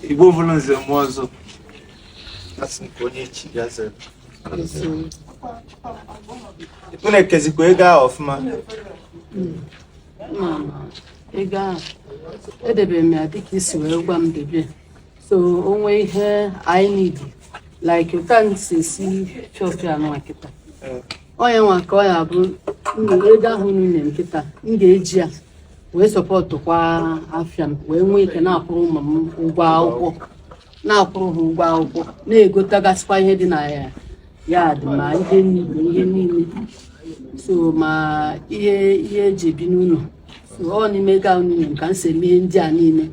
Igbo bụrụ nze mụọ ọzọ, asị nke onye chi ya zere. Unu ekezikwa ego ahụ ọfụma? Ego ahụ edebere m ya dịka i si wee gwa m debe, so o nwee ihe anyị need, like otu anyị si esi fịọfịa anụnwa kịta, onye nwa ka ọ ya bụ ego ahụ unu nye m kịta, m ga-eji ya wee sọpọtụkwa afịa m, wee nwee ike na-akwụrụ ụmụ m ụgwọ akwụkwọ, na-akwụrụ ha ụgwọ akwụkwọ, na-egotagasịkwa ihe dị na ya yard, ma ihe niile, ihe niile, so ma ihe ihe eji ebi n'ụlọ. So ọ n'ime ego ahụ niile ka m si eme ihe ndị a niile.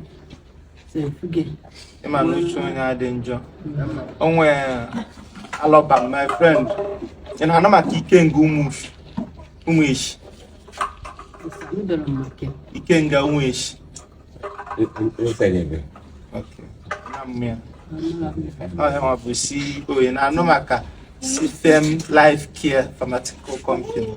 Ị ma na uche onye adị njọ. O nwee alọba, my friend, ị na-anụ maka Ikenga Ụmụeshi? Ikenga Ụmụeshi. Ọ bụ CEO. Ị na-anụ maka Cfem Life Care Pharmaceutical Company?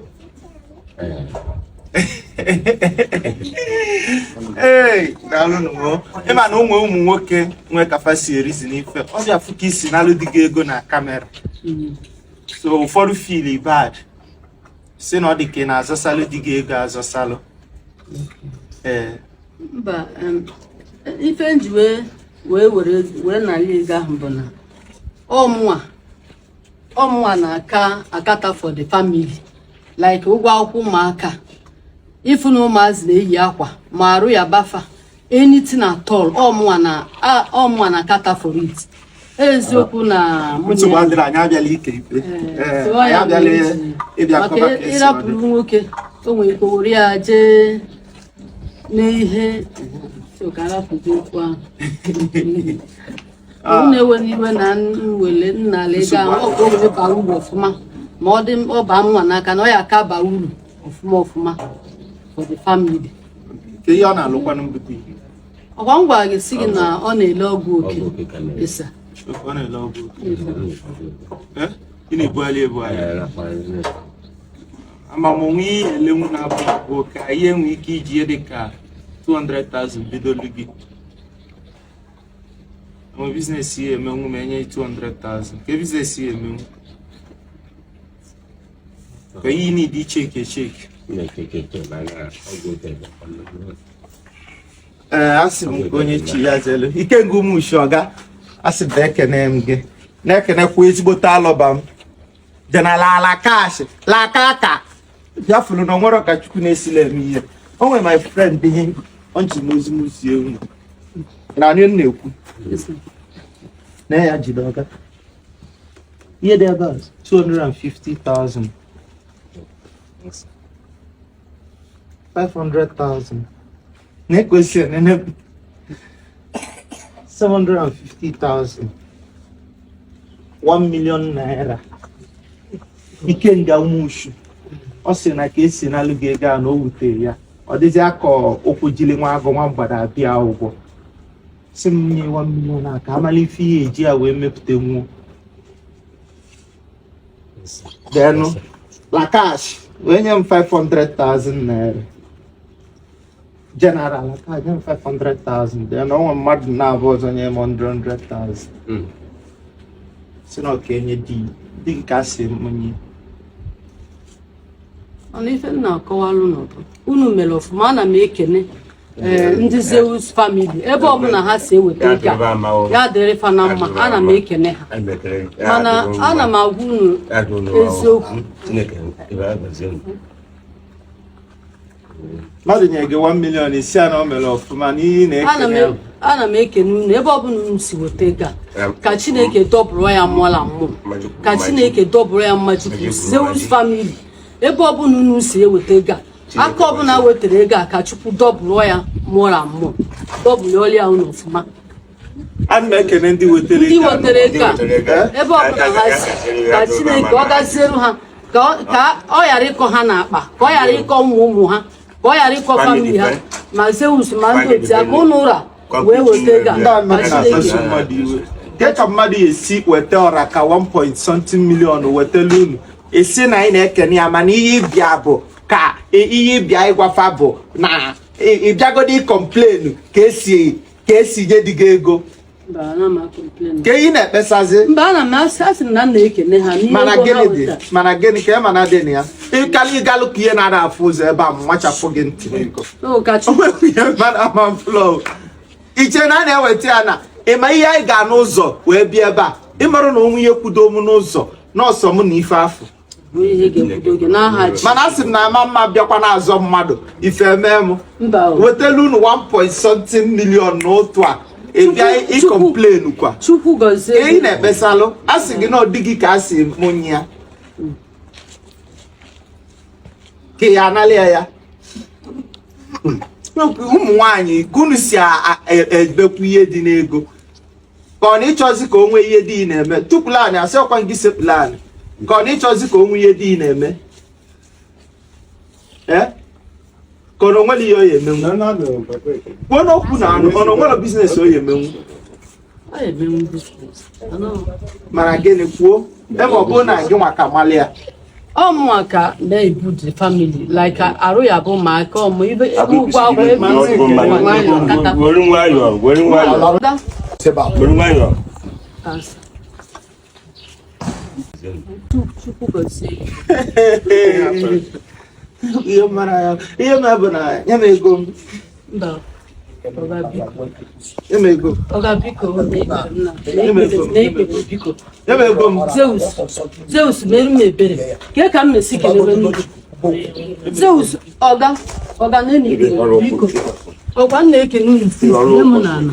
Ee, daalụnụ. Ị ma na ụmụ ụmụ nwoke nwee ka fa si erizi n'ife ọ bịa fụ ka i si nalụ di gị ego na kamera. So ụfọdụ feel bad, si na ọ dị ka ị na-azọsalụ di gị ego azọsalụ. Ee. Mba, ife m ji wee wee were wee nara ego ahụ bụ na ọ mụnwa, ọ mụnwa na-aka akata for the family, like ụgwọ akwụkwọ ụmụaka, ịfụ na ụmụazị na-eyi akwa ma arụ ya bafa, anything at all, ọ mụnwa na ọ mụnwa na-akata for it. Eziokwu na mụ na Nsogbu adịrị, anyị abịala ike ikpe. Anyị abịala ịbịa maka kọba ka esi ọ dị. Ịrapụrụ nwoke, o nwere ike were ya jee n'ihe, so ka arapụzi okwu ahụ. Unu ewena iwe na mwele nnala ego ahụ, ọ ka o wee baa uru ọfụma, ma ọ dị ọ baa mụnwa n'aka na ọ ya aka baa uru ọfụma ọfụma for the family. Ka ihe ọ na-alụkwanụ mbute ihe? Ọkwa m gwara gị, si gị na ọ na-ele ọgwụ oke. Ọgwụ oke ka na-ele. Ịsa. Ọ na-ele ọgwụ oke. Eh? Ị na-ebugharị ebugharị. Ama m onwe ihe elenwu na-abụ ọgwụ oke, anyị enwe ike iji ihe dị ka 200,000 bidolu gị onwe business ihe emenwu ma enye 200,000. Ka business ihe emenwu ka ihe need icheki echeki. Ee, asị m nke onye chi ya zelu. Ikenga Ụmụshi, ọga, asị m ekene m gị, na-ekenekwa ezigbote alọba m General Lakash Lakaka bịa fụrụ na onwere ka Chukwu na-esila eme ihe. O nwere my friend ihe ọ nchi m ozi m sie unu na anyị na-ekwu na ya jide ọga ihe dị ebe a 250,000, 500,000 na-ekwesị enene, 750,000, 1 million naira. Ikenga Ụmụshu, ọ sị na ka esi nalụ gị ego a na o wutere ya, ọ dịzị aka ụkwụ jili nwa agụ nwa mgbada abịa ụgwọ, sị m nye 1 million a ka amala ife ihe eji ya wee mepụta nwuo. Denụ Lakash wee nye m 500,000 naira. General Lakash nye m 500,000. Then o nwe mmadụ na-abụ ọzọ nye m 100,000, si na ọka enye di di ka a si m nye. Mana ife m na-akọwalụ n'ụtọ unu mere ọfụma, ana m ekene ndị Zeus family ebe ọbụla ha si eweta ego a, ya dịrị fa na mma, ana m ekene ha. Mana ana m agwa unu eziokwu. Mmadụ nye gị 1 million, isi a na o mere ọfụma n'ihi na-ekene ya. Ana m ekene unu ebe ọbụla unu si weta ego a, ka Chineke dọbụrụ ya mmụọ la mmụọ, ka Chineke dọbụrụ ya mma. Chukwu Zeus family, ebe ọbụla unu si eweta ego a, aka ọbụla wetara ego a, ka Chukwu dọbụrụ ya mmụọ la mmụọ, dọbụrụ ya unu ọfụma. Ana m ekene ndị wetara ndị ego a. wetara ego a, ebe ọbụla ha si, ka Chineke ọ gaziere ha, ka ọ ghara ịkọ ha n'akpa, ka ọ ghara ịkọ ụmụ ụmụ ha, ka ọ ghara ịkọ family ha, ma Zeus ma ndị otu ya, ka ụnụ ụra wee weta ego a. Ndị a ka na-akpasu Chineke mmadụ iwe. Ke ka mmadụ esi weta ọra ka 1 point something million wetala unu, esi na anyị na-ekene ya, mana ihe ịbịa bụ Ka ihe ịbịa ịgwafa bụ na ịbịagodo ịcomplain ka esi nye di gị ego? Mba, ana m acomplain. Ka ihe na-ekpesazi? Mba, ana m asị m na m na-ekene ha n'ihe Mana ego ha gịnị dị? wetara. Mana gịnị ka ị mana dị na ya? Ịkalị ịgalụ ka ihe na-ada afụ ụzọ ebe a, machapụ gị ntị biko. O ka Chukwu. Ihe mmadụ ama flow iche na a na-eweta ya na ịma ihe anyị ga n'ụzọ wee bịa ebe a, ịmarụ na onwe ihe kwudo m n'ụzọ nọọsọ m na ife afụ. Bụ ihe ga-ekwudo gị n'aha chi. Mana a sị m na ama mma bịakwa na-azọ mmadụ ife mee m. Mba o. Wetelu unu 1 point something million n'otu a, ị bịa ịcomplain kwa. Chukwu gọzie. Ka ị na-ekpesalụ, a sị gị na ọ dị gị ka a sị mụ ya ka ya analị ya ya. Ụmụ nwaanyị, ka unu si ebekwu ihe dị n'ego, ka ọ na ịchọzi ka o nwee ihe dị ị na-eme tupula anyị asị ọkwa gị sepụla anyị, ka ọ na ịchọzi ka o nwee ihe dị ị na-eme, ee, ka ọ na onwere ihe ọ ya emenwu. Kwuo n'okwu na anụ ọ na onwere business ọ ya emenwu. Ọ ya emenwu business. Mana gịnị? Kwuo ebe ọ bụrụ na gị nwa ka mali ya. Ọ mụnwa ka na-ebu the family, like arụ ya bụ ma aka ọmụ ibe ụgwọ akwụkwọ ebe nwayọọ kata. Were nwayọọ, were nwayọọ, were nwayọọ. Asa. Chukwu gọzie. Ihe mara ya, ihe mere bụ na nye m ego m. Mba, ọga, biko. Nye m ego. Ọga, biko, na ekpere, biko. Nye m ego m. Zeus, Zeus, mere m ebere kee ka m mesi kelebe nnukwu Zeus. Ọga, ọga, na ekpere, biko. Ọkwa m na-ekene unu sis, nye m n'ala.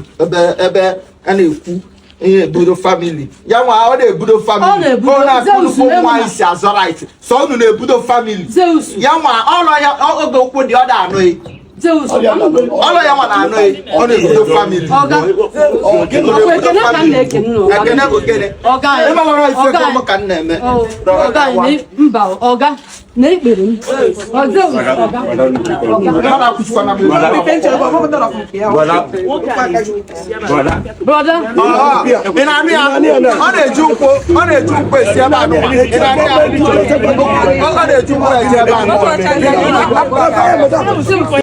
Ebe a na-ekwu ihe ebudo family ya nwa, ọ na-ebudo Ọ family. na-ebudo. Ọ na-akụ Zeus, nnukwu nne m nwaanyị si azọ right so unu na-ebudo family. Zeus. Ya nwa ọlọ ya oge okwu dị, ọ da-anụghị. Zeus. Ọlọ ya nwa na-anụghị, ọ na-ebudo family. Ọga, ọkwa ekene ka m na-ekene unu, ọga. Ekene bụ gịnị? Ọga anyị. Ịmara ife Ọga ego m anyị. ka m na-eme. Ọ, ọga anyị mba, ọga, na ekpere m. Ọ, Zeus, ọga, ọga. Mmadụ akwụchikwana m ego. Brother, brother. Brother. Ị na-anụ ya? Ọ na-eji ụkwụ esi ebe a nụwa. Ị na-anụ ya? Ọ na-eji ụkwụ esi ebe a nụwa. Zeus.